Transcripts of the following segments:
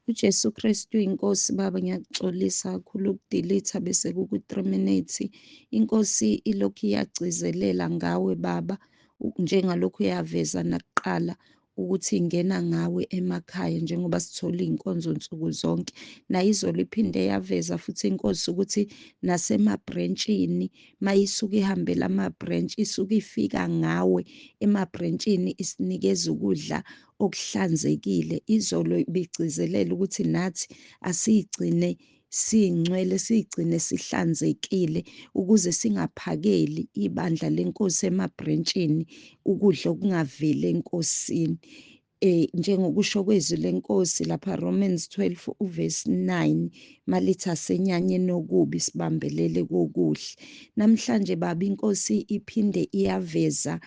UJesu Kristu inkosi baba, ngiyaxolisa kakhulu ukudelete bese kuku-3 minutes. Inkosi ilokhu iyagcizelela ngawe baba, njengalokhu yaveza nakuqala ukuthi ingena ngawe emakhaya njengoba sithola iy'nkonzo nsuku zonke. Nayizolo iphinde yaveza futhi inkosi ukuthi nasemabhrentshini mayisuke ihambela ama-branch, isuke ifika ngawe emabhrentshini isinikeza ukudla okuhlanzekile. Izolo ibigcizelela ukuthi nathi asiyigcine siyingcwele, siyigcine sihlanzekile ukuze singaphakeli ibandla lenkosi emabhrentshini ukudla okungaveli enkosini. Njengokusho kwezwi lenkosi lapha Romans 12 uverse 9 malithi asenyanyeni okubi sibambelele kokuhle. Namhlanje baba, inkosi iphinde iyaveza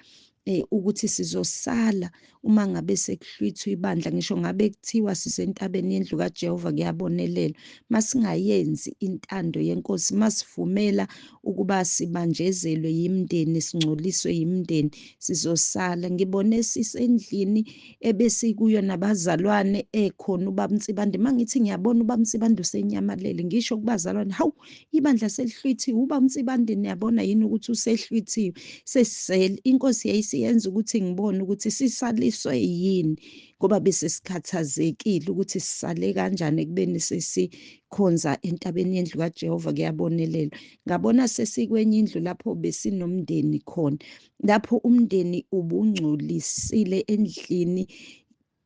ukuthi sizosala uma ngabe sekuhlwithwa ibandla, ngisho ngabe kuthiwa sisentabeni yendlu kaJehova kuyabonelela, masingayenzi intando yenkosi, masivumela ukuba sibanjezelwe yimndeni, singcoliswe yimndeni, sizosala. Ngibone sisendlini ebesikuyo nabazalwane ekhona ubaba Nsibande, mangithi ngiyabona ubaba Nsibande usenyamalele, ngisho kubazalwane, hawu, ibandla selihlwithiwe, ubaba Nsibande niyabona yini ukuthi usehlwithiwe, sesisele. Inkosi yayisiyenza ukuthi ngibone ukuthi sisaliswe yini, ngoba bese sikhathazekile ukuthi sisale kanjani ekubeni sesikhonza entabeni yendlu kaJehova kuyabonelela. Ngabona sesikwenye indlu lapho besinomndeni khona, lapho umndeni ubungcolisile endlini,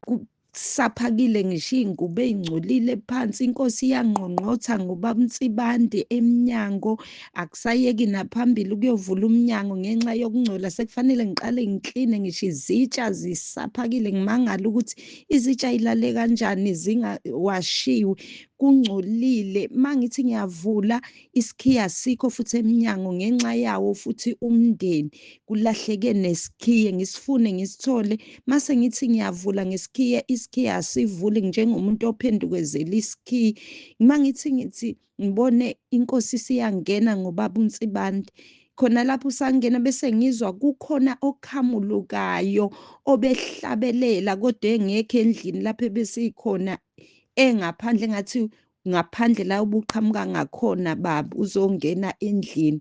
kusaphakile ngisho iy'ngubo ey'ngcolile phansi. Inkosi iyangqongqotha ngobaba Nsibande emnyango, akusayeki naphambili ukuyovula umnyango ngenxa yokungcola, sekufanele ngiqale ngikline ngisho izitsha zisaphakile. Ngimangala ukuthi izitsha ilale kanjani zingawashiwe, kungcolile. Mangithi ngiyavula isikhiya sikho futhi emnyango ngenxa yawo futhi umndeni, kulahleke nesikhiye, ngisifune ngisithole, mase ngithi ngiyavula ngesikhiye, isikhiye asivuli, njengomuntu ophendukezela isikhiye. Mangithi ngithi ngibone inkosi siyangena ngobaba uNsibande khona lapho usangena, bese ngizwa kukhona okhamulukayo obehlabelela kodwa engekho endlini lapho ebesikhona, engaphandle, engathi ngaphandle la ubuqhamuka ngakhona baba, uzongena endlini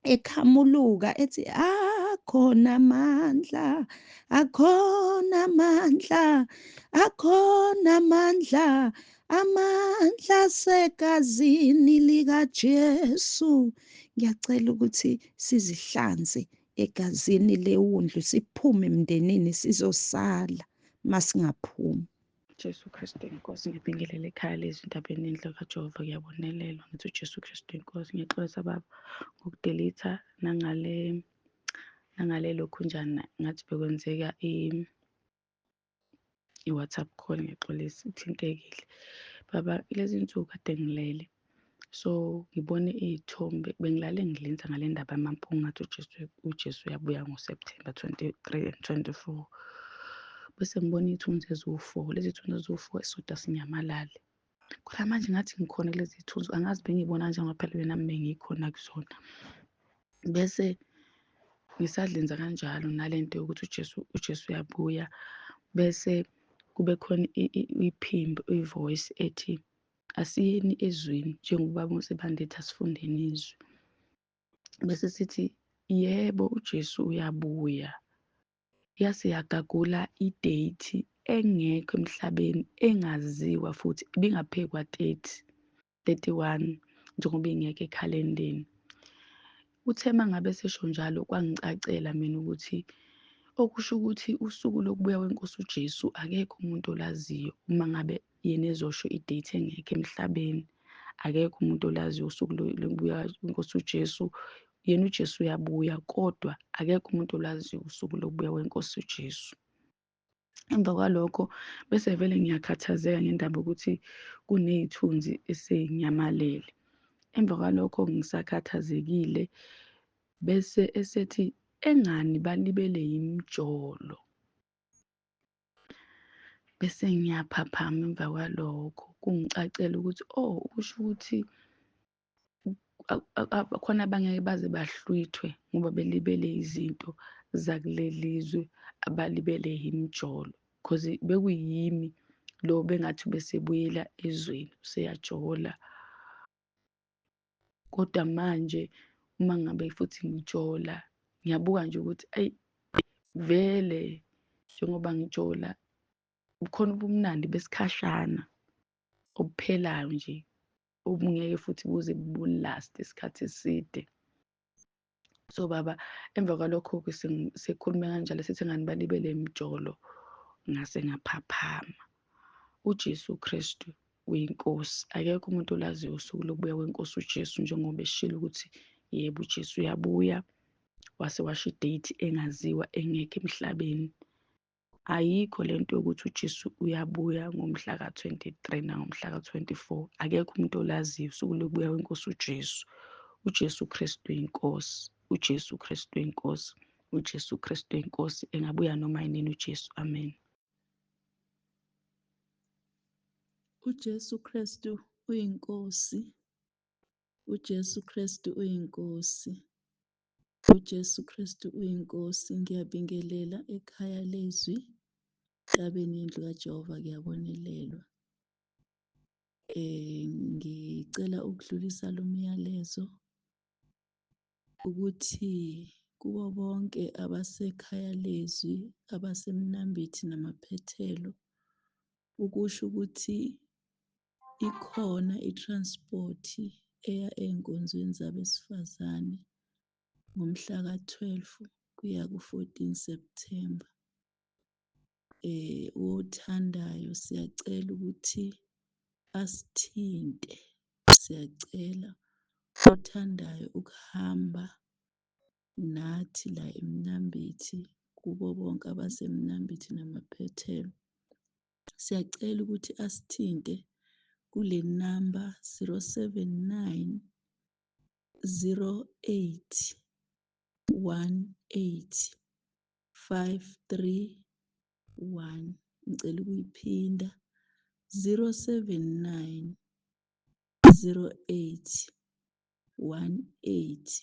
ekhamuluka ethi akhona amandla, akhona amandla, akhona amandla, amandla segazini likaJesu. Ngiyacela ukuthi sizihlanze egazini lewundlu, siphume emndenini, sizosala masingaphumi. Jesu Kristu inkosi, ngiyabingelela ekhaya lezwi entabeni yendlu kaJehova kuyabonelelwa. Ngithi uJesu Kristu inkosi, ngiyaxolisa baba ngokudelitha nangale lokhunjana, ngathi bekwenzeka i-WhatsApp call, ngiyaxolisa ithintekile. Baba, kulezi nsuku kade ngilele, so ngibone iy'thombe, bengilale ngilinza ngale ndaba yamampunga, ngathi uJesu uyabuya ngoSepthemba 23 and 24. Bese ngibona iy'thunzi eziwu-4, lezi thunzi eziwu-4 esodwa sinyamalale. Kodwa manje ngathi ngikhona kulezi thunzi, angazi bengiyibona kanjani ngoba phela nami bengikhona kuzona. Bese ngisadlinza kanjalo nalento yokuthi uJesu uyabuya, bese kube khona iphimbo, i-voice ethi asiyeni ezwini, njengoba ubaba uNsibande ethi asifundeni izwi. Bese sithi yebo uJesu uyabuya. Yase yagagula i-date engekho emhlabeni, engaziwa futhi, ibingaphekwa 30, 31 njengoba ingekho ekhalendeni. Uthe mangabe sesho njalo kwangicacela mina ukuthi okusho ukuthi usuku lokubuya kwenkosi uJesu akekho umuntu olaziyo, uma ngabe yena ezosho i-date engekho emhlabeni. Akekho umuntu olaziyo usuku lokubuya kwenkosi uJesu. Yena uJesu uyabuya, kodwa akekho umuntu olaziyo usuku lokubuya kwenkosi uJesu. Emva kwalokho bese vele ngiyakhathazeka ngendaba yokuthi kuney'thunzi esey'nyamalele. Emva kwalokho ngisakhathazekile, bese esethi engani balibele yimijolo. Bese ngiyaphaphama emva kwalokho, kungicacela ukuthi oh, kusho ukuthi khona abangeke baze bahlwithwe ngoba belibele izinto zakuleli zwe, abalibele yimijolo. Cause bekuyimi Lo bengathi ubesebuyela ezweni, useyajola. Kodwa manje uma ngabe futhi ngijola, ngiyabuka nje ukuthi eyi vele njengoba ngijola bukhona ubumnandi besikhashana obuphelayo nje, obungeke futhi buze bu-last-e isikhathi eside. So baba, emva kwalokho-ke sekukhulume kanjalo sithi ngani balibele imijolo, ngase ngaphaphama. UJesu Kristu uyiNkosi. Akekho umuntu olaziyo usuku lokubuya kweNkosi uJesu, njengoba eshilo ukuthi yebo uJesu uyabuya, wase washo i-date engaziwa engekho emhlabeni. Ayikho lento yokuthi uJesu uyabuya ngomhla ka-23 nangomhla ka-24. Akekho umuntu olaziyo usuku lokubuya kweNkosi uJesu. UJesu Kristu uyiNkosi. UJesu Kristu uyiNkosi. UJesu Kristu uyiNkosi. Engabuya noma yinini uJesu. Amen. UJesu Kristu uyiNkosi. UJesu Kristu uyiNkosi. UJesu Kristu uyiNkosi. Ngiyabingelela ekhaya lezwi, entabeni yendlu kaJehova kuyabonelelwa. Ngicela ukudlulisa lo myalezo ukuthi kubo bonke abasekhaya lezwi, abaseMnambithi namaphethelo, ukusho ukuthi ikhona i-transport eya ey'nkonzweni zabesifazane ngomhla ka-12 kuya ku-14 September. Othandayo siyacela ukuthi asithinte, siyacela othandayo ukuhamba nathi la eMnambithi kubo bonke abaseMnambithi namaphethelo. Siyacela ukuthi asithinte kule namba 079 08 18 531. Ngicela ukuyiphinda 079 08 18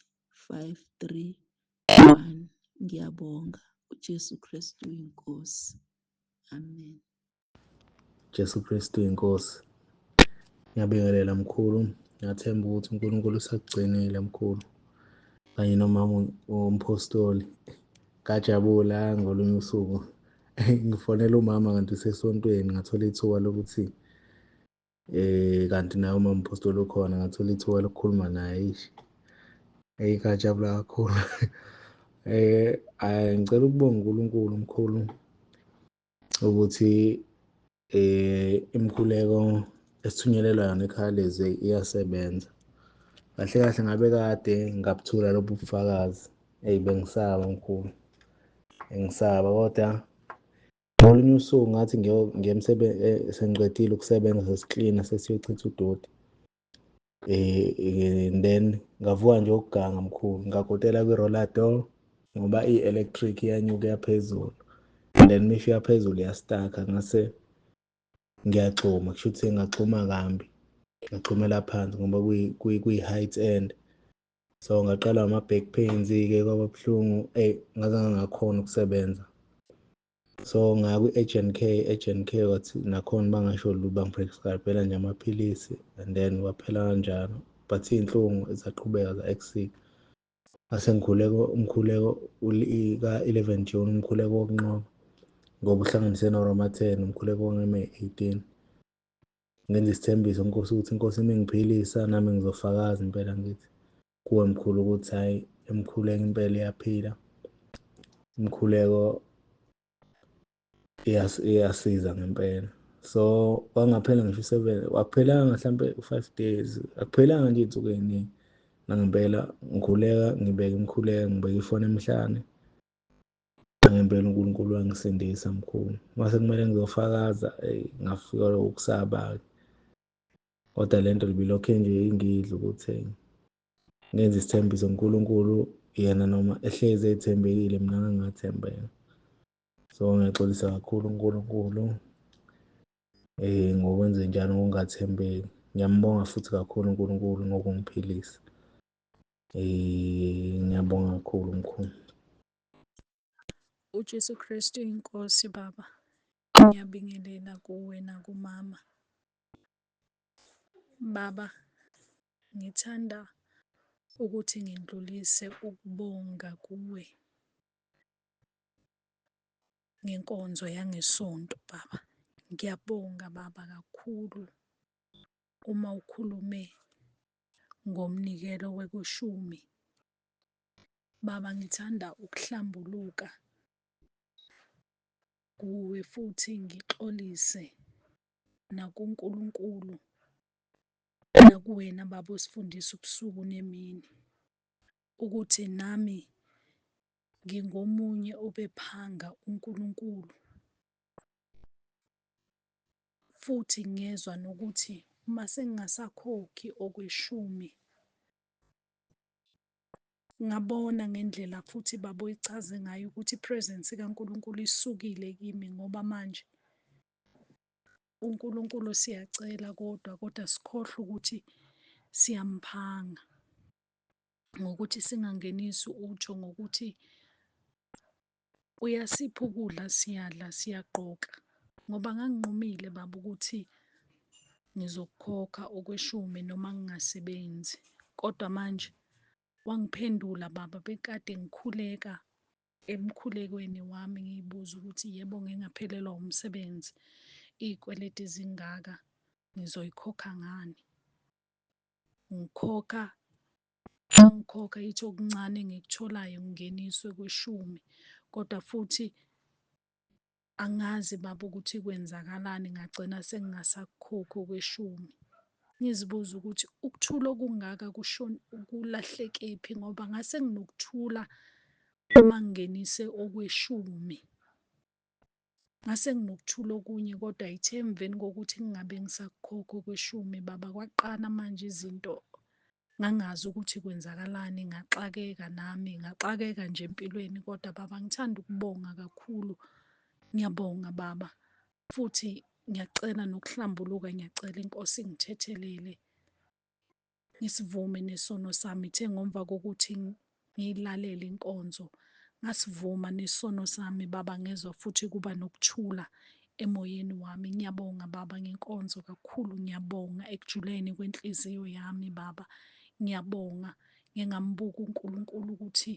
531. Ngiyabonga. UJesu Kristu uyiNkosi. Amen. Jesu Kristu inkosi. Ngiyabingelela mkhulu, ngiyathemba ukuthi uNkulunkulu usakugcinile mkhulu kanye nomama umpostoli. Ngajabula ngolunye usuku ngifonela umama kanti usesontweni, ngathola ithuba lokuthi kanti naye umama umpostoli ukhona, ngathola ithuba lokukhuluma naye. Eish, eyi ngajabula kakhulu. Ngicela ukubonga uNkulunkulu mkhulu ukuthi imikhuleko esithunyelelwa yona ekhaya lezwe iyasebenza. Kahle kahle ngabe kade ngabuthula lobu bufakazi. Eyi bengisaba mkhulu, bengisaba kodwa ngolunye usuku ngathi sengiqedile ukusebenza sesiklina sesiyochitha udoti. And then ngavuka nje ukuganga mkhulu, ngagotela kwi-roller door ngoba i-electric iyanyuka yaphezulu, and then uma ifika phezulu iyastakha, ngase ngiyagxuma, kusho ukuthi ngagxuma kambi, ngagxumela phansi ngoba kuyi-height end. So ngaqala ama-back pains-ke, kwaba buhlungu, eyi ngaze ngangakhona ukusebenza. So ngaya kwi-urgent care, i-urgent care wathi nakhona bangasho lutho, bangiprescribe-ela nje amaphilisi and then kwaphela kanjalo. But iy'nhlungu zaqhubeka za-exceed. Ngase ngikhuleka umkhuleko ka-11 June, umkhuleko wokunqoba ngoba uhlanganise noRoma 10, umkhuleko wange-May 18. Ngenza isithembiso Nkosi ukuthi Nkosi uma ingiphilisa nami ngizofakaza impela ngithi kuwe mkhulu ukuthi hhayi imikhuleko impela iyaphila, imikhuleko iyasiza ngempela. So kwangaphela ngisho u-7, akuphelanga mhlampe u-5 days, akuphelanga nje iy'nsuku ey'ningi. Nangempela ngikhuleka ngibeka imikhuleko, ngibeka ifoni emhlane, nangempela uNkulunkulu wangisindisa mkhulu. Mase kumele ngizofakaza, eyi ngafikelwa ukusaba-ke, kodwa le nto ibilokhu nje ingidla ukuthi ngenze isithembiso uNkulunkulu yena noma ehlezi ethembekile, mina ngangathembeka. So ngiyaxolisa kakhulu uNkulunkulu ngokwenze njalo ngokungathembeki. Ngiyambonga futhi kakhulu uNkulunkulu ngokungiphilisa. Ngiyabonga kakhulu mkhulu. UJesu Kristu inkosi baba. Ngiyabingelela kuwe nakumama. Baba, ngithanda ukuthi ngindlulise ukubonga kuwe ngenkonzo yangeSonto baba. Ngiyabonga baba kakhulu uma ukhulume ngomnikelo wekweshumi. Baba, ngithanda ukuhlambuluka kuwe futhi ngixolise nakuNkulunkulu nakuwena baba osifundisa ubusuku nemini ukuthi nami ngingomunye obephanga uNkulunkulu. Futhi ngezwa nokuthi uma sengingasakhokhi okweshumi ngabona ngendlela futhi baba oyichaze ngayo ukuthi i-presence kaNkulunkulu isukile kimi ngoba manje uNkulunkulu siyacela kodwa kodwa sikhohlwe ukuthi siyamphanga ngokuthi singangenisi utho ngokuthi uyasipha ukudla siyadla siyagqoka ngoba nganginqumile baba ukuthi ngizokukhokha okweshumi noma ngingasebenzi kodwa manje wangiphendula baba bekade ngikhuleka emkhulekweni wami ngiyibuza ukuthi yebo ngingaphelelwa umsebenzi iy'kweleti zingaka ngizoyikhokha ngani ngikhokha ngikhokha ithi okuncane engikutholayo ngingeniswe kweshumi kodwa futhi angazi baba ukuthi kwenzakalani ngagcina sengingasakukhokhi okweshumi. Ngizibuza ukuthi ukuthula okungaka kulahlekephi ngoba ngase nginokuthula uma ngingenise okweshumi. Ngase nginokuthula okunye kodwa ithe emveni kokuthi ngingabe ngisakukhokha okweshumi baba kwaqala manje izinto ngangazi ukuthi kwenzakalani ngaxakeka nami ngaxakeka nje empilweni kodwa baba ngithanda ukubonga kakhulu ngiyabonga baba futhi ngiyacela nokuhlambuluka ngiyacela inkosi ingithethelele ngisivume nesono sami ithe ngomva kokuthi ngiyilalele inkonzo ngasivuma nesono sami baba ngezwa futhi kuba nokuthula emoyeni wami ngiyabonga baba ngenkonzo kakhulu ngiyabonga ekujuleni kwenhliziyo yami baba ngiyabonga ngingambuka uNkulunkulu ukuthi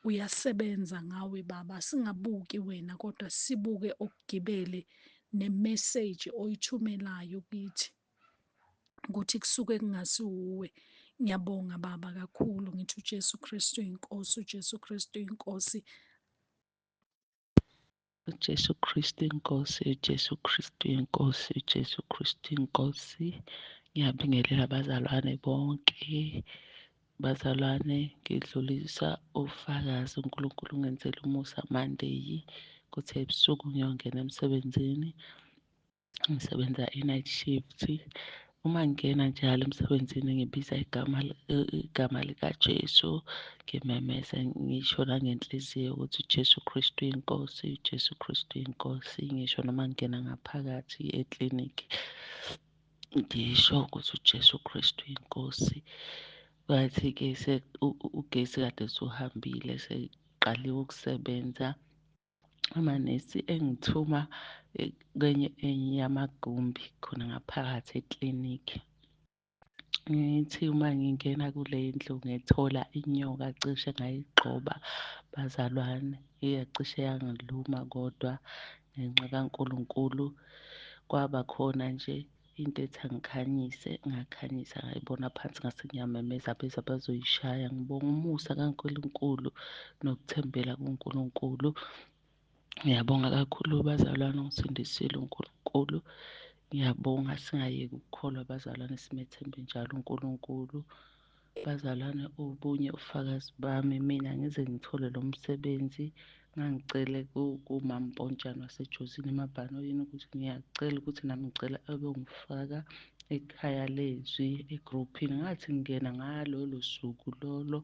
uyasebenza ngawe baba singabuki wena kodwa sibuke okugibele nemeseji oyithumelayo kithi ukuthi kusuke kungasiwuwe ngiyabonga baba kakhulu ngithi uJesu Kristu inkosi uJesu Kristu inkosi uJesu Kristu inkosi uJesu Kristu inkosi uJesu Kristu inkosi ngiyabingelela abazalwane bonke bazalwane ngidlulisa ufakazi uNkulunkulu ungenzela umusa Monday kuthe ebusuku ngiyongena emsebenzini ngisebenza i-night shift uma ngingena njalo emsebenzini ngibiza igama igama likaJesu ngimemeze ngisho nangenhliziyo ukuthi uJesu Kristu inkosi uJesu Kristu inkosi ngisho noma ngingena ngaphakathi eklinikhi ngisho ukuthi uJesu Kristu inkosi kwathi-ke ugesi kade suhambile sekuqaliwe ukusebenza amanesi engithuma eh, kwenye enye yamagumbi khona ngaphakathi eklinikhi ngithi uma ngingena kule ndlu ngithola inyoka cishe ngayigxoba bazalwane iyacishe yangiluma kodwa ngenxa kaNkulunkulu kwaba khona nje into ethi angikhanyise ngakhanyisa ngayibona phansi ngase ngiyamemeza beza bazoyishaya ngibonga umusa kaNkulunkulu nokuthembela kuNkulunkulu ngiyabonga kakhulu bazalwane ungisindisile uNkulunkulu ngiyabonga singayeki ukukholwa bazalwane simethembe njalo uNkulunkulu Bazalwane obunye ubufakazi bami mina ngize ngithole lo msebenzi ngangicele kumampontshane waseJozini emabhanoyini ukuthi ngiyacela ukuthi nami ngicela ebongifaka ekhaya lezwi egruphini ngathi ngingena ngalolo suku lolo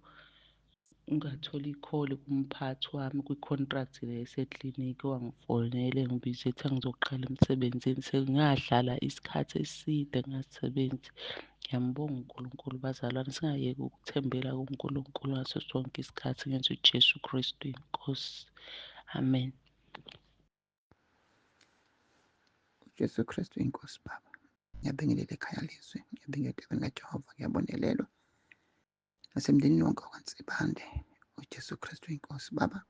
ngathola ikholi kumphathi wami kwi-contract le eseklinikhi wangifonela engibiza ethi angizoqala emsebenzini sengahlala isikhathi eside ngingasebenzi ngiyambonga uNkulunkulu bazalwane singayeki ukuthembela kuNkulunkulu ngaso sonke isikhathi ngenza uJesu Kristu inkosi amen. Jesu Kristu inkosi baba. Ngiyabingelela ekhaya lezwi, ngiyabingelela entabeni kaJehova, ngiyabonelelwa nasemndenini wonke wakwaNsibande. UJesu Kristu inkosi baba.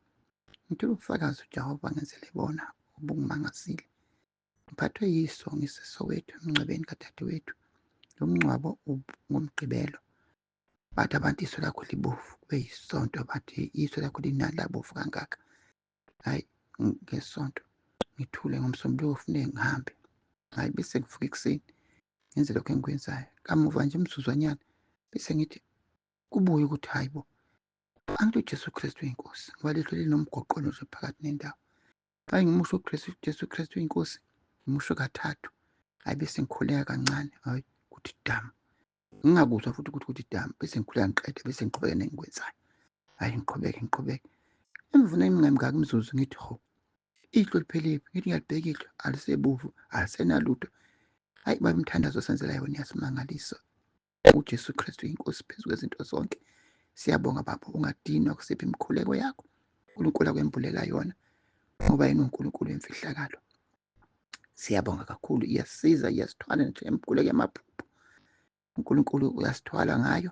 Ngithula ubufakazi uJehova ngenzele bona obungimangazile. Ngiphathwe yiso ngiseSoweto emngcwabeni kadadewethu. Lo mngcwabo ngoMgqibelo. Bathi abantu iso lakho libovu, kube yisonto bathi iso lakho linani labovu kangaka. Hhayi ngesonto ngithule ngoMsombuluko kufuneke ngihambe. Hhayi bese ngivuka ekuseni ngenze lokho engikwenzayo. Kamuva nje umzuzwanyana bese ngithi kubuye ukuthi hhayi bo, angithi uJesu Kristu uyinkosi ngoba lihlo linomgoqolo nje phakathi nendawo. Hhayi ngimusho uKristu, uJesu Kristu uyinkosi, ngimusho kathathu. Hhayi bese ngikhuleka kancane, hhayi kuthi damu. Ngingakuzwa futhi ukuthi kuthi damu, bese ngikhuleka ngiqede bese ngiqhubeke nengikwenzayo. Hhayi ngiqhubeke ngiqhubeke. Emvuna emingaki imizuzu ngithi ho, ihlo liphelephi, ngithi ngiyalibheka ihlo alisebovu, alisenalutho. Hhayi baba imthandazo senzela yona iyasimangalisa. UJesu Kristu inkosi phezu kwezinto zonke. Siyabonga baba, ungadinwa kusipha imikhuleko yakho. uNkulunkulu akwembulela yona ngoba yena uNkulunkulu wemfihlakalo. Siyabonga kakhulu, iyasiza, iyasithwala nje imikhuleko yamaphupho. uNkulunkulu uyasithwala ngayo.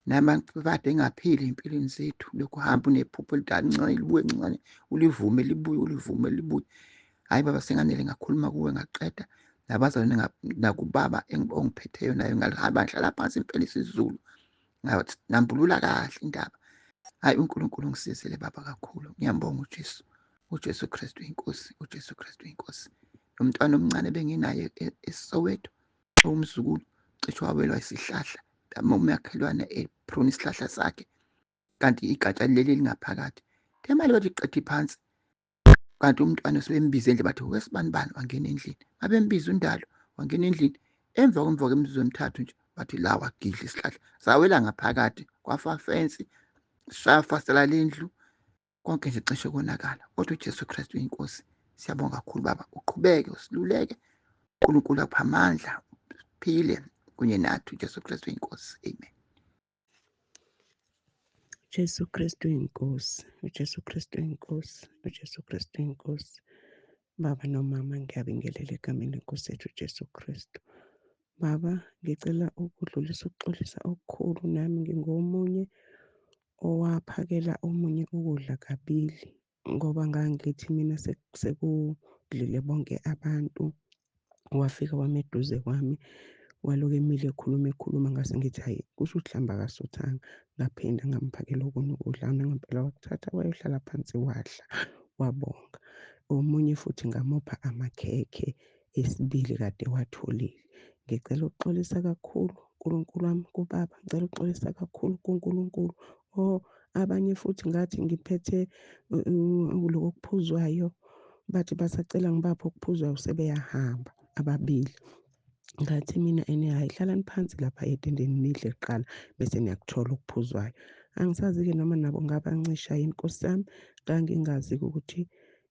Nabantu bade engaphili empilweni zethu, lokhu hamba unephupho elidala incane libuye ncane, ulivume libuye, ulivume libuye. Hhayi baba senganele ngakhuluma kuwe ngaqeda. Nabazalwane nakubaba ongiphetheyo nayo ngalihamba ngihlala phansi impela isiZulu. Ngambulula kahle indaba. Hhayi uNkulunkulu ungisizile baba kakhulu. Ngiyambonga uJesu. uJesu Kristu inkosi, uJesu Kristu inkosi. Nomntwana omncane benginaye eSoweto, umzukulu cishe wawelwa isihlahla. Umakhelwane eprune isihlahla sakhe kanti igatsha leli lingaphakathi. Imali bathi qethi phansi. Kanti umntwana sebembiza endlini bathi wesibanibani wangena endlini. Babembiza uNdalo wangena endlini. Emva kwemizuzu emithathu nje bathi la wagidla isihlahla. Sawela ngaphakathi kwafa fensi, safasela lendlu. Konke nje cishe konakala. Kodwa uJesu Kristu inkosi. Siyabonga kakhulu baba, uqhubeke usiluleke. uNkulunkulu akuphe amandla, uphile kunye nathi. uJesu Kristu inkosi. Amen. Jesu Kristu inkosi, uJesu Kristu inkosi, uJesu Kristu inkosi. Baba nomama ngiyabingelela egameni lenkosi yethu uJesu Kristu. Baba, ngicela ukudlulisa ukuxolisa okukhulu, nami ngingomunye owaphakela omunye ukudla kabili ngoba ngangithi mina sekudlile bonke abantu. Wafika wama eduze kwami, walokhu emile ekhuluma ekhuluma, ngase ngithi hhayi kusho ukuthi mhlawumbe akasuthanga. Ngaphinda ngamphakela okunye ukudla, nangempela wakuthatha wayohlala phansi wadla, wabonga. Omunye futhi ngamupha amakhekhe esibili kade watholile. Ngicela ukuxolisa kakhulu uNkulunkulu wami kubaba, ngicela ukuxolisa kakhulu kuNkulunkulu. Oh, abanye futhi ngathi ngiphethe lokhu okuphuzwayo, bathi basacela ngibaphe okuphuzwayo sebeyahamba ababili. Ngathi mina ene hhayi hlalani phansi lapha etendeni nidle kuqala bese niyakuthola okuphuzwayo. Angisazi-ke noma nabo ngabancisha yini Nkosi yami, ngangingazi-ke ukuthi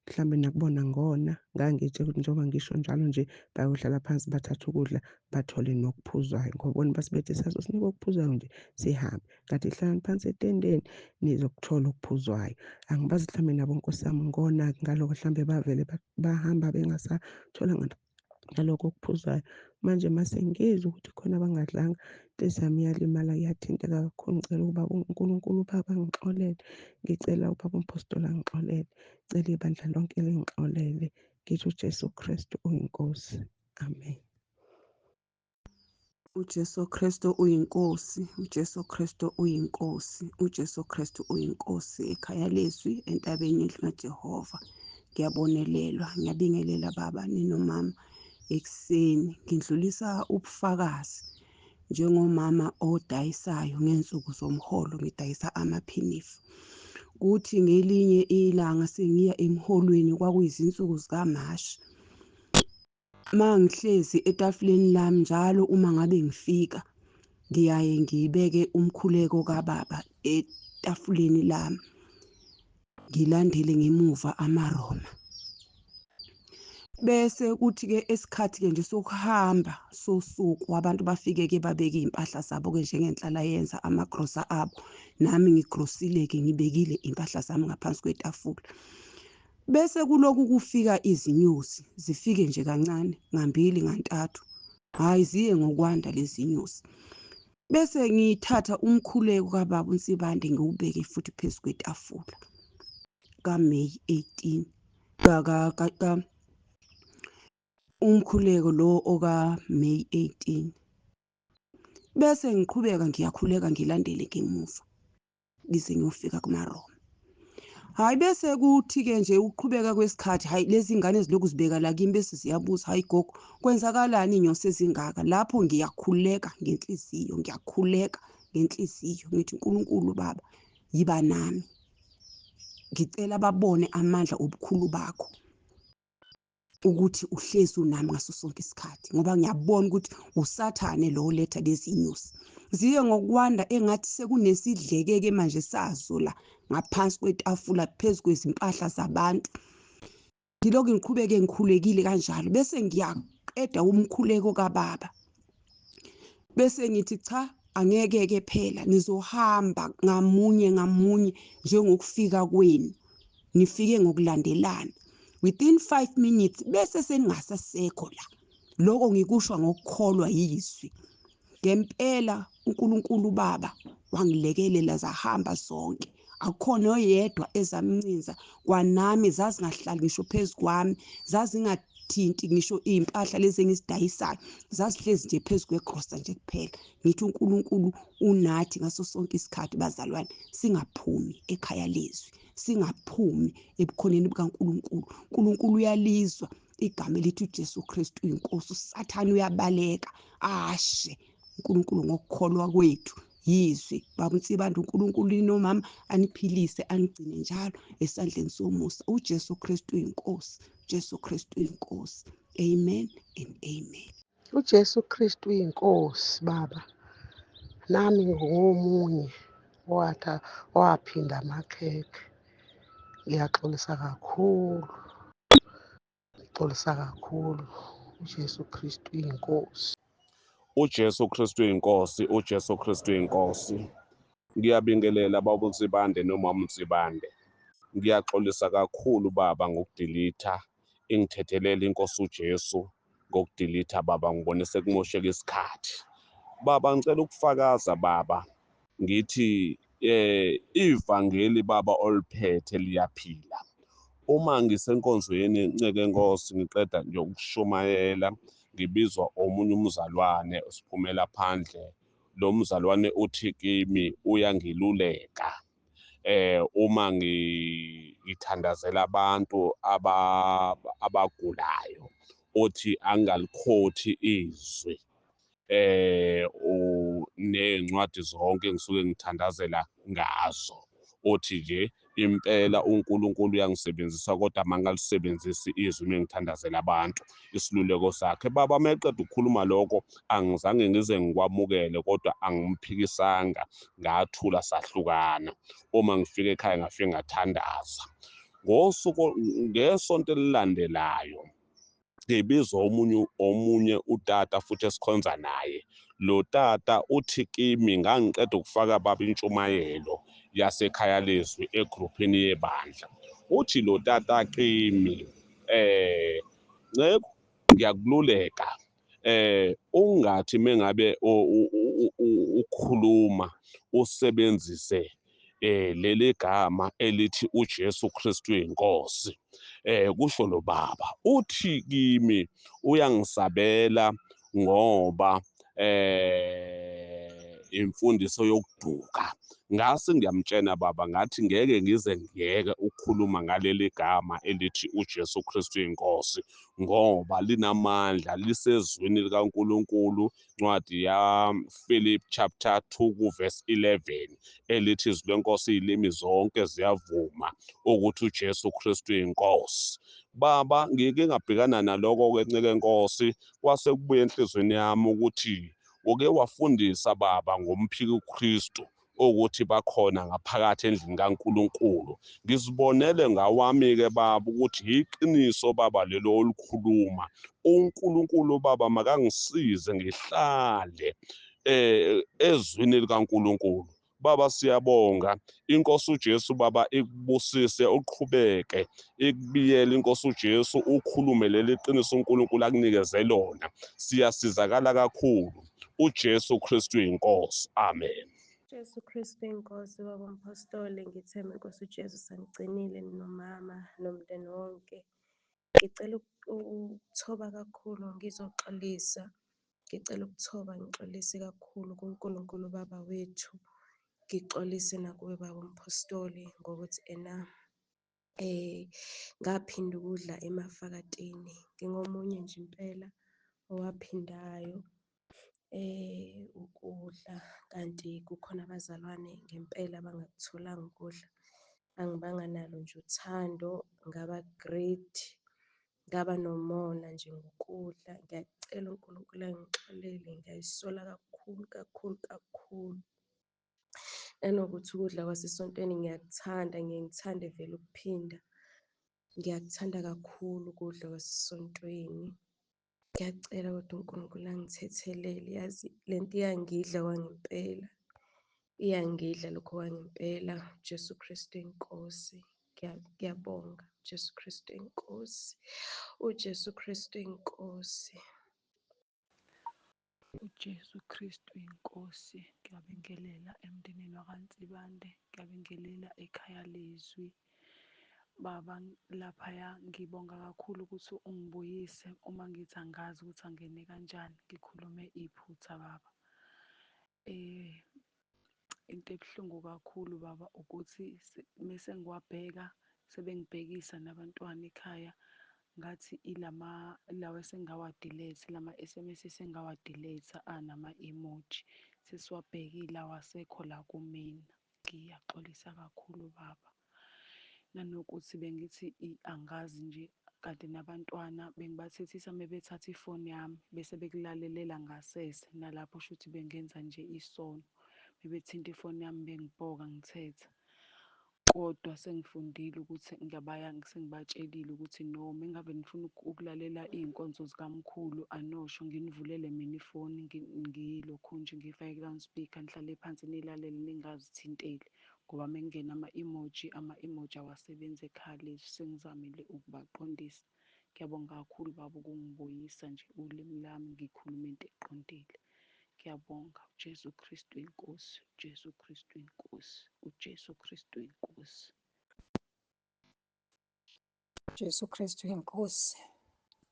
mhlambe nakubona ngona. Ngangitshe ukuthi njengoba ngisho njalo nje bayohlala phansi bathathe ukudla bathole nokuphuzwayo, ngoba bona basibethe sazo sinika okuphuzwayo nje sihambe. Ngathi hlalani phansi etendeni nizokuthola okuphuzwayo. Angibazi mhlambe nabo Nkosi yami ngona ngaloko, mhlambe bavele bahamba bengasatholanga naloko okuphuzwayo. Manje mase ngizwa ukuthi khona abangadlanga, inhliziyo yami iyalimala, iyathinteka kakhulu. Ngicela ukuba uNkulunkulu ubaba angixolele, ngicela ubaba umpostoli angixolele, ngicela ibandla lonke lingixolele. Ngithi uJesu Kristu uyinkosi. Amen. uJesu Kristu uyinkosi, uJesu Kristu uyinkosi, uJesu Kristu uyinkosi. Ekhaya lezwi entabeni yendlu kaJehova. Ngiyabonelelwa, ngiyabingelela baba ninomama ekuseni. Ngidlulisa ubufakazi njengomama odayisayo ngensuku zomholo, ngidayisa amaphinifa. Kuthi ngelinye ilanga sengiya emholweni, kwakuyizinsuku zikaMashi. Mangihlezi etafuleni lami njalo uma ngabe ngifika ngiyaye ngibeke umkhuleko kababa etafuleni lami, ngilandele ngemuva amaRoma. Bese kuthi-ke esikhathi-ke nje sokuhamba sosuku abantu bafike-ke babeke iy'mpahla zabo-ke njengenhlala yenza amagrosa abo, nami ngigrosile-ke ngibekile iy'mpahla zami ngaphansi kwetafula. Bese kulokhu kufika izinyosi, zifike nje kancane, ngambili ngantathu, hhayi ziye ngokwanda lezi nyosi. Bese ngithatha umkhuleko kababa uNsibande ngiwubeke futhi phezu kwetafula kaMeyi 18 umkhuleko lo okaMeyi 18. Bese ngiqhubeka ngiyakhuleka ngilandele ngemuva ngize ngiyofika kumaRoma. Hhayi bese kuthi-ke nje ukuqhubeka kwesikhathi, hhayi lezi ngane zilokhu zibeka la kimi bese ziyabuza, hhayi gogo, kwenzakalani iy'nyosi ezingaka? Lapho ngiyakhuleka ngenhliziyo, ngiyakhuleka ngenhliziyo, ngithi uNkulunkulu Baba, yiba nami. Ngicela babone amandla obukhulu bakho, ukuthi uhlezi unami ngaso sonke isikhathi, ngoba ngiyabona ukuthi uSathane lo oletha lezi nyosi. Ziye ngokwanda engathi sekunesidleke-ke manje sazo la ngaphansi kwetafula phezu kwezimpahla zabantu. Ngilokhu ngiqhubeke ngikhulekile kanjalo, bese ngiyaqeda umkhuleko kababa. Bese ngithi cha, angeke-ke phela, nizohamba ngamunye ngamunye njengokufika kwenu, nifike ngokulandelana. Within 5 minutes bese seningasasekho la. Lokho ngikusho ngokukholwa yizwi. Ngempela uNkulunkulu Baba wangilekelela zahamba zonke. Akukhona oyedwa ezamncinza, kwanami zazingahlali ngisho phezu kwami, zazingathinti ngisho iy'mpahla lezi engizidayisayo, zazihlezi nje phezu kwegrosa nje kuphela. Ngithi uNkulunkulu unathi ngaso sonke isikhathi bazalwane, singaphumi ekhaya lezwi, singaphumi ebukhoneni bukaNkulunkulu. uNkulunkulu uyalizwa igama elithi uJesu Kristu uyinkosi. uSathane uyabaleka ashe. uNkulunkulu ngokukholwa kwethu yizwi. Baba uNsibande, uNkulunkulu inomama aniphilise anigcine njalo esandleni somusa. uJesu Kristu uyinkosi, uJesu Kristu uyinkosi. Amen and amen. uJesu Kristu uyinkosi baba. Nami ngingomunye owaphinda amakhekhe. Ngiyaxolisa kakhulu, ngixolisa kakhulu. uJesu Kristu uyinkosi. uJesu Kristu uyinkosi, uJesu Kristu uyinkosi. Ngiyabingelela baba uNsibande nomama uNsibande. Ngiyaxolisa kakhulu baba ngokudilitha, ingithethelele inkosi uJesu ngokudilitha baba, ngibone sekumosheka isikhathi. Baba ngicela ukufakaza baba, ngithi ivangeli baba oliphethe liyaphila. Uma ngisenkonzweni nceke enkosi ngiqeda nje ukushumayela, ngibizwa omunye umzalwane siphumela phandle. Lo mzalwane uthi kimi uyangiluleka uma ngithandazela abantu abagulayo, uthi angalikhothi izwi nezincwadi zonke ngisuke ngithandazela ngazo. Uthi nje impela uNkulunkulu uyangisebenzisa, kodwa mangalisebenzisi izwi mengithandazela abantu. Isiluleko sakhe baba, meqeda ukukhuluma lokho angizange ngize ngikwamukele, kodwa angimphikisanga, ngathula sahlukana. Uma ngifika ekhaya ngafike ngathandaza. Ngosuku ngesonto elilandelayo ngibizwa omunye utata futhi esikhonza naye. Lo tata uthi kimi, ngangiqeda ukufaka baba intshumayelo yasekhaya lezwi egruphini yebandla. Uthi lo tata kimi, Nceku, ngiyakululeka, ungathi mengabe ukhuluma usebenzise leli gama elithi uJesu Kristu inkosi. Kusho lo baba, uthi kimi uyangisabela ngoba imfundiso yokuduka. Ngase ngiyamtshena baba, ngathi ngeke ngize ngiyeke ukukhuluma ngaleli gama elithi uJesu Kristu inkosi, ngoba linamandla, lisezwini likaNkulunkulu, incwadi ya Philip chapter 2 kuverse 11 elithi izwi lenkosi izilimi zonke ziyavuma ukuthi uJesu Kristu inkosi. Baba, ngike ngabhekana naloko-ke nceke nkosi, kwase kubuya enhliziyweni yami ukuthi uke wafundisa baba ngomphiki Kristu ukuthi bakhona ngaphakathi endlini kaNkulunkulu. Ngizibonele ngawami-ke baba ukuthi yiqiniso baba lelo olukhuluma. uNkulunkulu baba makangisize ngihlale ezwini likaNkulunkulu. Baba siyabonga, inkosi uJesu baba ikubusise, uqhubeke ikubiyele inkosi uJesu, ukhulume leli qiniso uNkulunkulu akunikeze lona. Siyasizakala kakhulu. uJesu Kristu inkosi. Amen. Jesu Kristu inkosi, baba umpostoli, ngithemba inkosi uJesu sangigcinile nomama nomndeni wonke. Ngicela ukuthoba kakhulu ngizoxolisa. Ngicela ukuthoba ngixolise kakhulu kuNkulunkulu Baba wethu. Ngixolise nakuwe baba umpostoli ngokuthi ena ngaphinda ukudla emafakatini. Ngingomunye nje impela owaphindayo ukudla kanti kukhona abazalwane ngempela abangakutholanga ukudla. Angibanga nalo nje uthando, ngaba greedy, ngaba nomona nje ngokudla. Ngiyacela uNkulunkulu angixolele, ngiyayisola kakhulu kakhulu kakhulu. Nanokuthi ukudla kwasesontweni ngiyakuthanda, ngiye ngithande vele ukuphinda. Ngiyakuthanda kakhulu ukudla kwasesontweni. Ngiyacela kodwa uNkulunkulu angithethelele, yazi le nto iyangidla kwangempela, iyangidla lokho kwangempela. Jesu Kristu inkosi, ngiyabonga Jesu Kristu inkosi, uJesu Kristu inkosi. UJesu Kristu iNkosi. Ngiyabingelela emndenini wakaNsibande, ngiyabingelela ekhaya lezwi. Baba laphaya ngibonga kakhulu ukuthi ungibuyise uma ngithi angazi ukuthi angene kanjani, ngikhulume iphutha baba. Into ebuhlungu kakhulu baba ukuthi mese ngiwabheka sebengibhekisa nabantwana ekhaya ngathi ilama lawa esengawa-delete lama-S_M_S esengawa-delete anama-emoji sesiwabhekile awasekho la kumina. Ngiyaxolisa kakhulu baba. Nanokuthi bengithi angazi nje kanti nabantwana bengibathethisa mebethatha ifoni yami bese bekulalelela ngasese nalapho shuthi bengenza nje isono. Bebethinta ifoni yami bengibhoka ngithetha. Kodwa sengifundile ukuthi ngiyabaya sengibatshelile ukuthi no mengabe nifuna ukulalela iy'nkonzo zikamkhulu anosho nginivulele mina ifoni ngilokhu nje ngiyifake ku-loudspeaker nihlale phansi niyilalele ningazithinteli ngoba mekungena ama-emoji ama-emoji awasebenzi ekhaya lethu sengizamile ukubaqondisa. Ngiyabonga kakhulu baba ukungibuyisa nje ulimi lami ngikhulume into eqondile. Ngiyabonga uJesu Kristu inkosi, uJesu Kristu inkosi, uJesu Kristu inkosi. Jesu Kristu inkosi,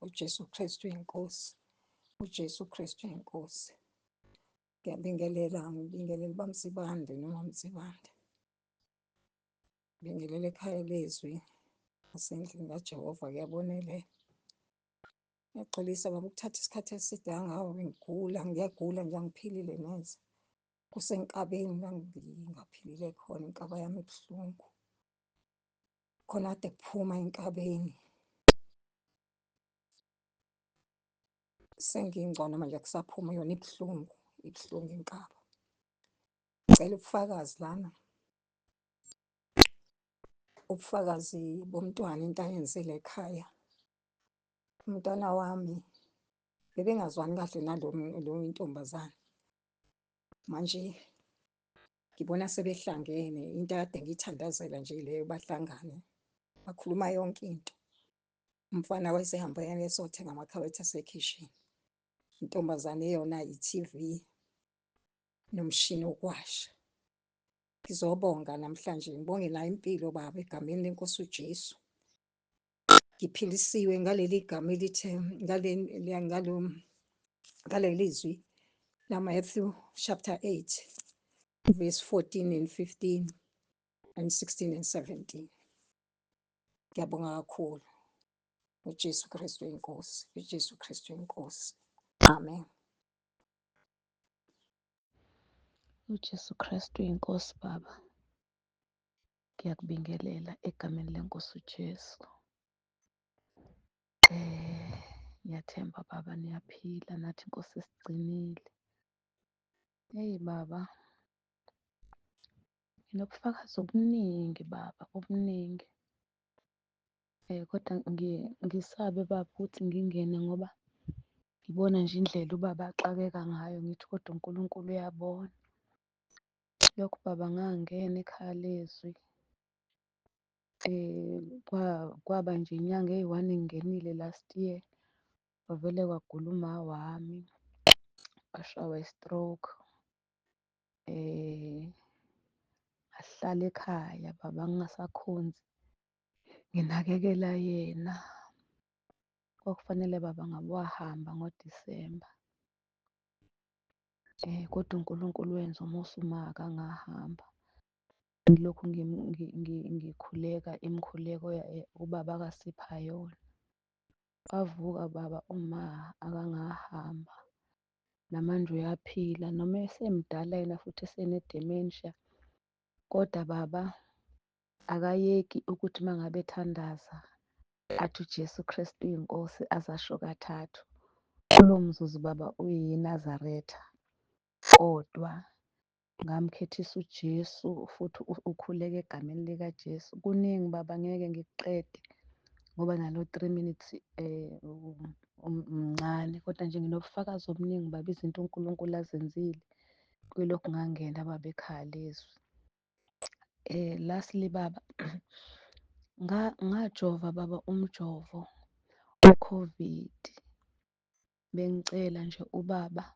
uJesu Kristu inkosi, uJesu Kristu inkosi. Ngiyabingelela, ngibingelela uBamsibande noMamsibande. Ngibingelela ekhaya lezwi nasendlini kaJehova kuyabonelela. Ngiyaxolisa baba ukuthatha isikhathi eside kangaka ngigula, ngiyagula nje angiphilile neze. Kusenkabeni la ngingaphilile khona, inkaba yami ibuhlungu. Khona kade kuphuma enkabeni. Sengingcono manje akusaphumi yona ibuhlungu, ibuhlungu inkaba. Ngicela ubufakazi lana. Ubufakazi bomntwana into ayenzile ekhaya. Umntwana wami bebengazwani kahle nalo lo intombazane. Manje ngibona sebehlangene into akade ngiyithandazela nje leyo bahlangane bakhuluma yonke into. Umfana wayesehambe esothenga amakhabethe asekhishini. Intombazane yona i-T_V nomshini wokuwasha. Ngizobonga namhlanje ngibonge nayo impilo baba egameni lenkosi uJesu. Ngiphilisiwe ngaleli gama elithe ngale ngaleli zwi laMatthew chapter 8 verse 14 and 15 and 16 and 17. Ngiyabonga kakhulu. uJesu Kristu inkosi, uJesu Kristu inkosi. Amen. UJesu Kristu inkosi baba. Ngiyakubingelela egameni lenkosi uJesu. Eh ngiyathemba baba niyaphila nathi inkosi isigcinile. Hey baba, nginobufakazi obuningi baba, obuningi. Eh kodwa ngiye ngisabe baba ukuthi ngingene ngoba ngibona nje indlela ubaba axakeka ngayo ngithi kodwa uNkulunkulu uyabona. Lokhu baba ngangena ekhaya lezwi kwaba nje inyanga eyi-one ngingenile last year, kwavele kwagula uma wami washawa i-stroke. Ngahlala ekhaya baba ngingasakhonzi nginakekela yena. Kwakufanele baba ngabe wahamba ngoDisemba kodwa uNkulunkulu wenza umusa uma akangahamba. Ngilokhu ngikhuleka imikhuleko ubaba akasipha yona. Wavuka baba uma akangahamba, namanje uyaphila noma esemdala yena futhi esene-dementia, kodwa baba akayeki ukuthi uma ngabe ethandaza athi uJesu Kristu uyinkosi azasho kathathu. Kulowo mzuzu baba uyiNazaretha, kodwa ngamkhethisa uJesu futhi ukhuleka egameni likaJesu. Kuningi baba ngeke ngikuqede ngoba nalo 3 minutes mncane, kodwa nje nginobufakazi obuningi baba, izinto uNkulunkulu azenzile kuyilokhu ngangena baba ekhaya lezwi. Lastly baba, ngajova baba umjovo we-COVID. Bengicela nje ubaba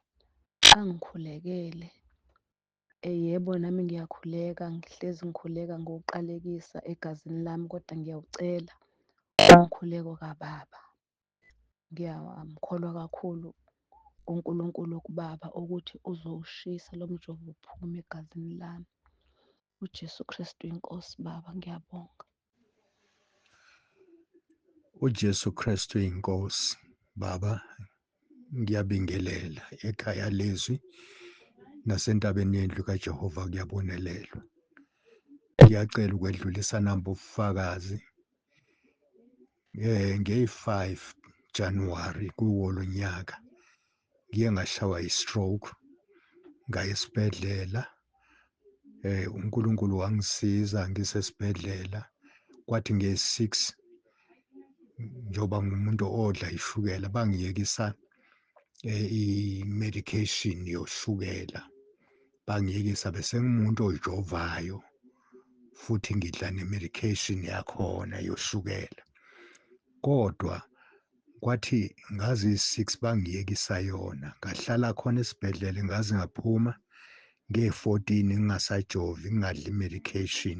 angikhulekele. Yebo nami ngiyakhuleka, ngihlezi ngikhuleka ngokuqalekisa egazini lami, kodwa ngiyawucela umkhuleko kababa. Ngiyamkholwa kakhulu uNkulunkulu kubaba ukuthi uzowushisa lo mjovo uphume egazini lami. uJesu Kristu inkosi baba, ngiyabonga. uJesu Kristu inkosi baba, ngiyabingelela ekhaya lezwi nasentabeni yendlu kaJehova kuyabonelelwa. Ngiyacela ukwedlulisa namba ubufakazi ngeyi-5 January kuwo lo nyaka ngiye ngashawa i-stroke, ngaya esibhedlela. uNkulunkulu wangisiza ngisesibhedlela, kwathi nge-6 njengoba ngumuntu odla ishukela bangiyekisa i-medication yoshukela, bangiyekisa bese ngumuntu oyijovayo futhi ngidla ne-medication yakhona yoshukela. Kodwa kwathi ngazi-6 bangiyekisa yona, ngahlala khona esibhedlela ngaze ngaphuma nge-14 ngingasajovi, ngingadli medication,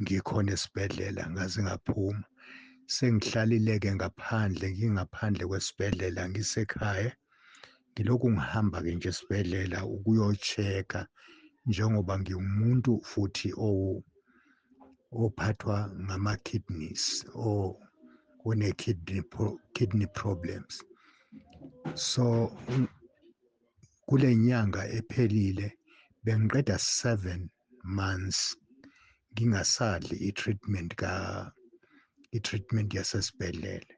ngikhona esibhedlela ngaze ngaphuma. Sengihlalile-ke ngaphandle, ngingaphandle kwesibhedlela ngisekhaya, ngilokhu ngihamba-ke nje esibhedlela ukuyo-check-a njengoba ngiwumuntu futhi ophathwa ngama-kidneys, one-kidney kidney problems. So kule nyanga ephelile bengiqeda 7 months ngingasadli i-treatment ka i-treatment yasesibhedlela.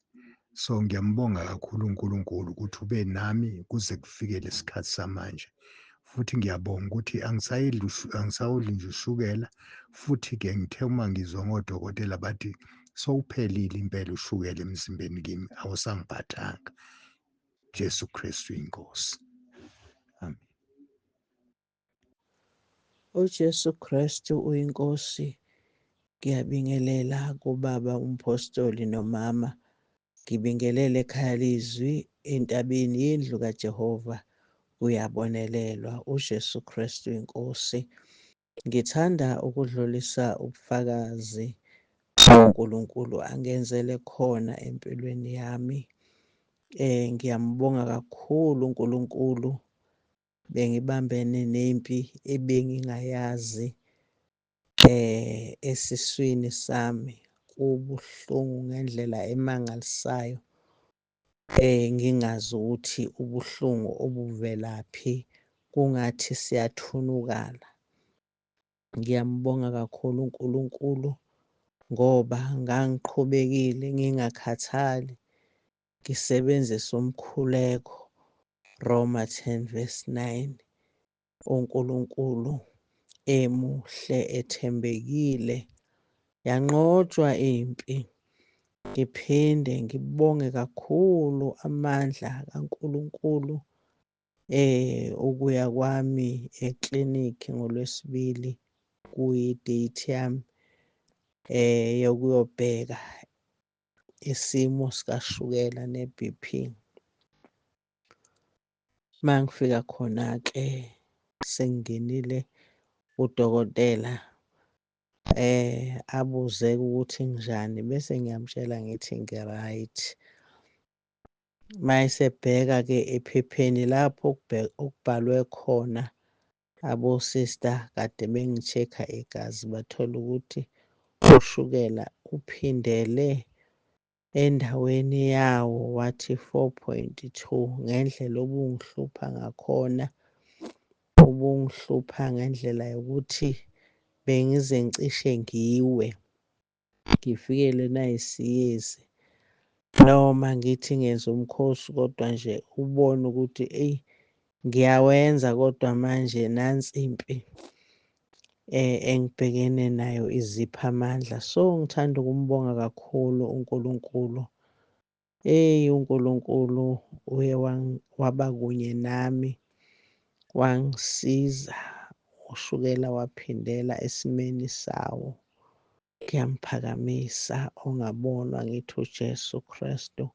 So ngiyambonga kakhulu uNkulunkulu ukuthi ube nami kuze kufike lesikhathi samanje, futhi ngiyabonga ukuthi angisayidli, angisawudli nje ushukela. Futhi-ke ngithe uma ngizwa ngodokotela bathi sowuphelile impela ushukela emzimbeni kimi, awusangiphathanga. Jesu Kristu inkosi, amen. UJesu Kristu uyinkosi. Ngiyabingelela kubaba umpostoli nomama. Ngibingelele ekhaya lizwi entabeni yendlu kaJehova kuyabonelelwa. uJesu Kristu inkosi. Ngithanda ukudlulisa ubufakazi uNkulunkulu angenzele khona empilweni yami. Ngiyambonga kakhulu uNkulunkulu, bengibambene nempi ebengingayazi esiswini sami, kubuhlungu ngendlela emangalisayo, ngingazi ukuthi ubuhlungu obuvelaphi, kungathi siyathunukala. Ngiyambonga kakhulu uNkulunkulu ngoba ngangiqhubekile ngingakhathali, ngisebenzisa umkhuleko Roma 10 verse 9. uNkulunkulu emuhle ethembekile, yanqotshwa impi. Ngiphinde ngibonge kakhulu amandla kaNkulunkulu. Ukuya kwami eklinikhi ngoLwesibili kuyi-date yami yokuyobheka isimo sikashukela ne-BP. Uma ngifika khona-ke sengingenile kudokotela abuze-ke ukuthi nginjani bese ngiyamtshela ngithi ngi-right. Uma esebheka-ke ephepheni lapho okubhalwe khona abosista kade bengi-check-a igazi bathola ukuthi ushukela uphindele endaweni yawo wathi 4.2 ngendlela obungihlupha ngakhona, ubungihlupha ngendlela yokuthi bengize ngicishe ngiwe, ngifikele nayisiyezi. Noma ngithi ngenza umkhosi kodwa nje ubone ukuthi eyi ngiyawenza kodwa manje nansi impi engibhekene nayo izipha amandla. So ngithanda ukumbonga kakhulu uNkulunkulu. Eyi uNkulunkulu uye waba kunye nami, wangisiza, ushukela waphindela esimeni sawo. Ngiyamphakamisa ongabonwa ngithi uJesu Kristu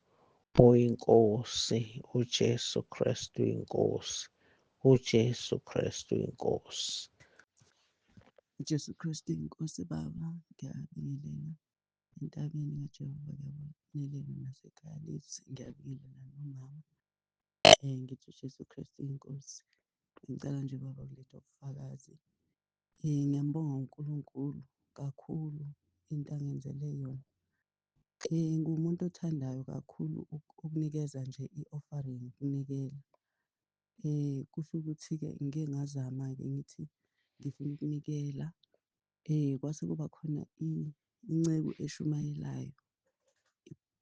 oyiNkosi, uJesu Kristu iNkosi, uJesu Kristu iNkosi. UJesu Kristu iNkosi Baba, ngiyabingelela entabeni kaJehova, ngiyabingelela nasekhaya lethu, ngiyabingelela nomama. Ngithi uJesu Kristu iNkosi. Ngicela nje baba ukuletha ubufakazi. Ngiyambonga uNkulunkulu kakhulu into angenzele yona. Ngiwumuntu othandayo kakhulu ukunikeza nje i-offering, ukunikela. Kusho ukuthi-ke ngike ngazama-ke ngithi ngifuna ukunikela. Kwase kuba khona inceku eshumayelayo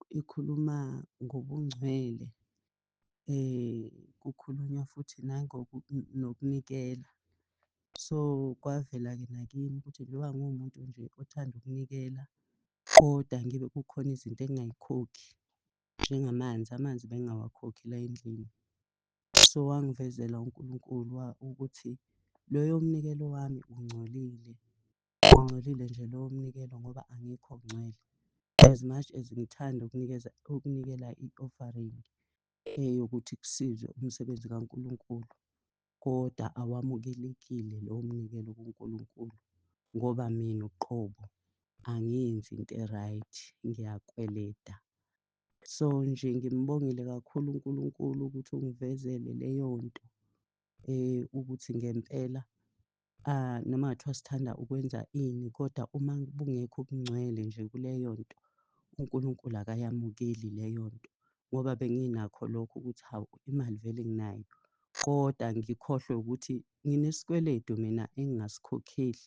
ikhuluma ngobungcwele, kukhulunywa futhi nokunikela. So, kwavela-ke nakimi ukuthi njengoba ngiwumuntu nje othanda ukunikela, kodwa ngibe kukhona izinto engingayikhokhi, njengamanzi, amanzi bengingawakhokhi la endlini. So, wangivezela uNkulunkulu ukuthi loyo mnikelo wami ungcolile, ungcolile nje lowo mnikelo ngoba angikho ngcwele. As much as ngithanda ukunikeza, ukunikela i-offering eyokuthi kusizwe umsebenzi kaNkulunkulu, kodwa awamukelekile lowo mnikelo kuNkulunkulu ngoba mina uqobo angiyenzi into e-right, ngiyakweleta. So nje ngimbongile kakhulu uNkulunkulu ukuthi ungivezele leyo nto ukuthi ngempela noma kungathiwa sithanda ukwenza ini kodwa uma bungekho ubungcwele nje kuleyo nto, uNkulunkulu akayamukeli leyo nto. Ngoba benginakho lokho ukuthi hawu imali vele nginayo, kodwa ngikhohlwe ukuthi nginesikweletu mina engingasikhokheli,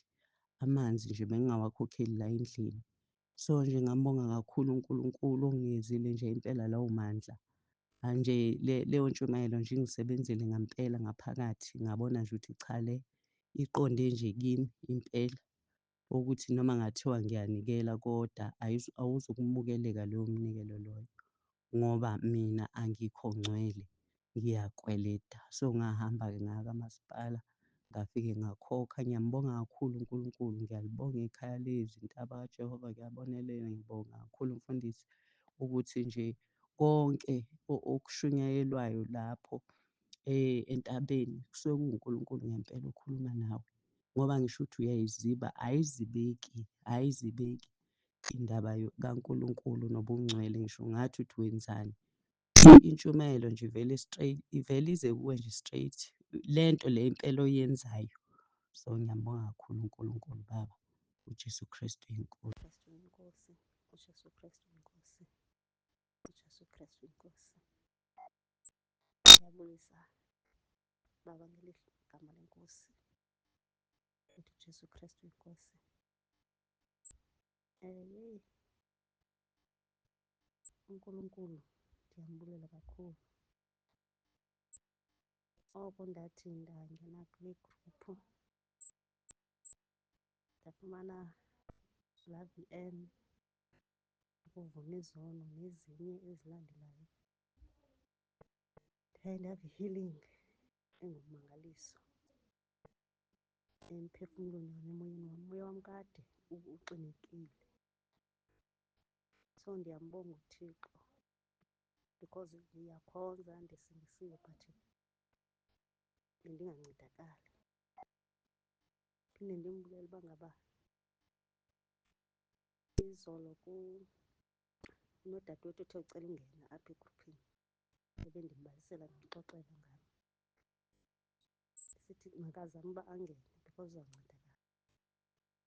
amanzi nje bengingawakhokheli la endlini. So nje ngambonga kakhulu uNkulunkulu onginikezile nje impela lawo mandla. Nje leyo ntshumayelo nje ingisebenzele ngampela ngaphakathi, ngabona nje ukuthi cha le iqonde nje kimi impela. Ukuthi noma ngathiwa ngiyanikela kodwa awuzukumukeleka loyo mnikelo loyo ngoba mina angikho ngcwele, ngiyakweleta. So ngahamba-ke ngaya kamasipala ngafike ngakhokha. Ngiyambonga kakhulu uNkulunkulu, ngiyalibonga ikhaya lezwi, intaba kaJehova ngiyabonelela. Ngibonga kakhulu mfundisi ukuthi nje konke okushunyayelwayo lapho entabeni kusuke kuwuNkulunkulu ngempela okhuluma nawe. Ngoba ngisho ukuthi uyayiziba, ayizibeki, ayizibeki indaba kaNkulunkulu nobungcwele ngisho ungathi uthi wenzani. Intshumayelo nje ivele straight, ivele ize kuwe nje straight. Le nto le impela oyenzayo. So ngiyambonga kakhulu uNkulunkulu Baba, uJesu Kristu iNkosi. Kristu iNkosi, uJesu Kristu iNkosi, uJesu Kristu iNkosi. Ngiyabulisa Baba ngeligama leNkosi, uthi uJesu Kristu iNkosi. Yeyi uNkulunkulu ndiyambulela kakhulu. Oko ndathi ndangena kule gruphu ndafumana laa V_N ukuvuma izono nezinye ezilandelayo. Ndaye ndava i-healing. engummangaliso emphefumulweni wami, emoyeni wami. Umoya wami kade uxinekile. So ndiyambonga uThixo because ndiyakhonza ndisindisiwe but bendingancedakali. Phinde ndimbulele uba ngaba izolo kunodadewethu othe ucela ungena apha egruphini ebendimbalisela ndimxoxela ngam. Sithi makazame uba angene because uzawuncedakala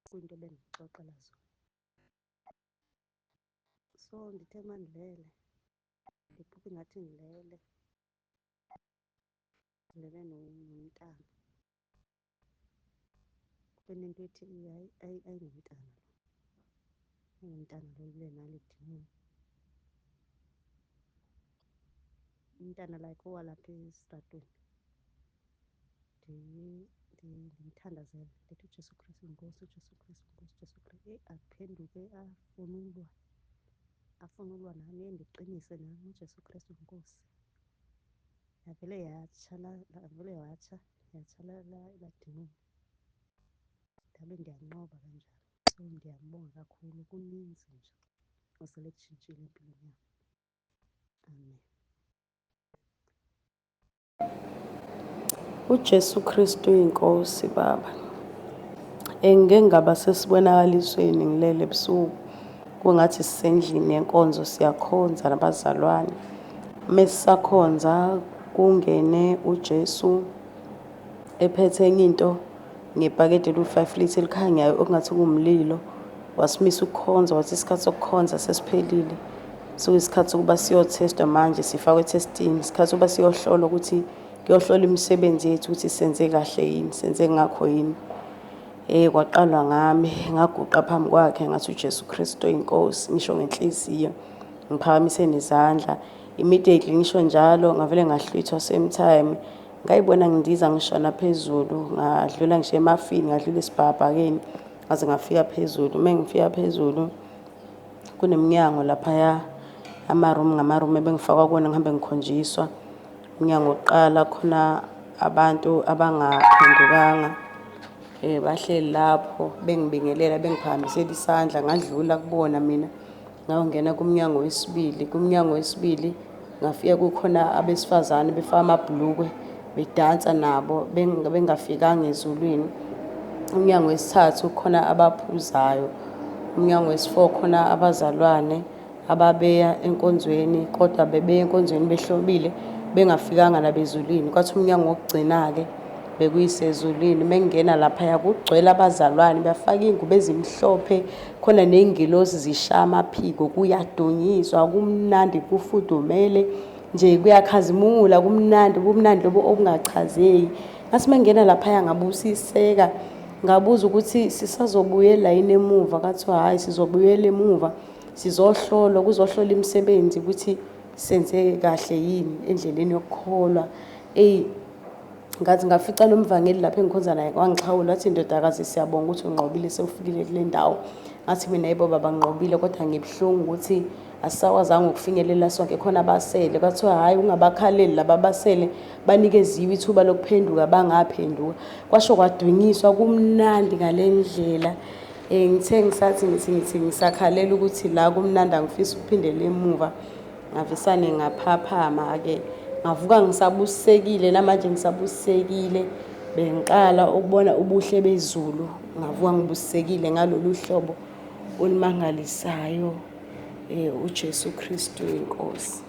kwiinto ebendimxoxela zona. So ndithe uma ndilele ndiphuphe ingathi ndilele, ndilele nomntana. Kube nento ethi hayi ayingomntana lo, ayingomntana lo ndilele nalo idimoni. Umntana like owalapha esitratweni. Ndimthandazele ndithi uJesu Kristu yinkosi, uJesu Kristu yinkosi, uJesu Kristu. Eyi aphenduke afune ulwa, afune ulwa nam endiqinise nam uJesu Kristu yinkosi. Yavele yatsha yavele watsha, yatsha laa dimoni. Ndabe ndiyanqoba kanjalo. So ndiyambonga kakhulu, kuninzi nje osele kutshintshile empilweni yam. Amen. UJesu Kristu inkosi baba. Engike ngaba sesibonakalisweni ngilele ebusuku kungathi sisendlini yenkonzo siyakhonza nabazalwane. Mesisakhonza kungene uJesu ephethe enye into ngebhakede eliwu-5 litre elikhanyayo okungathi kuwumlilo. Wasimisa ukukhonza wathi isikhathi sokukhonza sesiphelile. Sekuyisikhathi sokuba siyothestwa manje sifakwe ethestini. Isikhathi sokuba siyohlolwa ukuthi kuyohlolwa imisebenzi yethu ukuthi senze kahle yini, senze ngakho yini. Kwaqalwa ngami ngaguqa phambi kwakhe ngathi uJesu Kristu inkosi ngisho ngenhliziyo ngiphakamise nezandla. Immediately ngisho njalo ngavele ngahlwithwa same time. Ngayibona ngindiza ngishona phezulu ngadlula ngisho emafini ngadlula esibhakabhakeni ngaze ngafika phezulu. Uma ngifika phezulu kuneminyango laphaya amarumu ngamarumu ebengifakwa kuwona ngihambe ngikhonjiswa. Umnyango wokuqala khona abantu abangaphendukanga bahleli lapho bengibingelela bengiphakamisela isandla ngadlula kubona mina ngayongena kumnyango wesibili. Kumnyango wesibili ngafika kukhona abesifazane befake amabhulukwe bedansa nabo bengafikanga ezulwini. Umnyango wesithathu khona abaphuzayo. Umnyango wesi-four khona abazalwane ababeya enkonzweni kodwa bebeya enkonzweni behlobile bengafikanga nabezulwini. Kwathi umnyango wokugcina-ke bekuyisezulwini. Mengingena laphaya kugcwele abazalwane bafake iy'ngubo ezimhlophe khona ney'ngilosi zishaya amaphiko kuyadunyiswa kumnandi kufudumele nje kuyakhazimula kumnandi ubumnandi lobu obungachazeki. Ngathi mengingena laphaya ngabusiseka ngabuza ukuthi sisazobuyela yini emuva kwathiwa hhayi sizobuyela emuva sizohlolwa kuzohlolwa imisebenzi ukuthi senze kahle yini endleleni yokukholwa. Eyi ngathi ngafica nomvangeli lapho engikhonza naye wangixhawula wathi ndodakazi siyabonga ukuthi unqobile sewufikile kule ndawo. Ngathi mina yebo baba nginqobile kodwa ngibuhlungu ukuthi asisakwazanga ukufinyelela sonke khona abasele. Kwathiwa hhayi ungabakhaleli laba abasele banikeziwe ithuba lokuphenduka bangaphenduka. Kwasho kwadunyiswa kumnandi ngale ndlela. Ngithe ngisathi ngithi ngithi ngisakhalela ukuthi la kumnandi angifisi ukuphindela emuva. Ngavesane ngaphaphama-ke ngavuka ngisabusisekile namanje ngisabusisekile. Bengiqala ukubona ubuhle bezulu ngavuka ngibusisekile ngalolu hlobo olumangalisayo uJesu Kristu inkosi.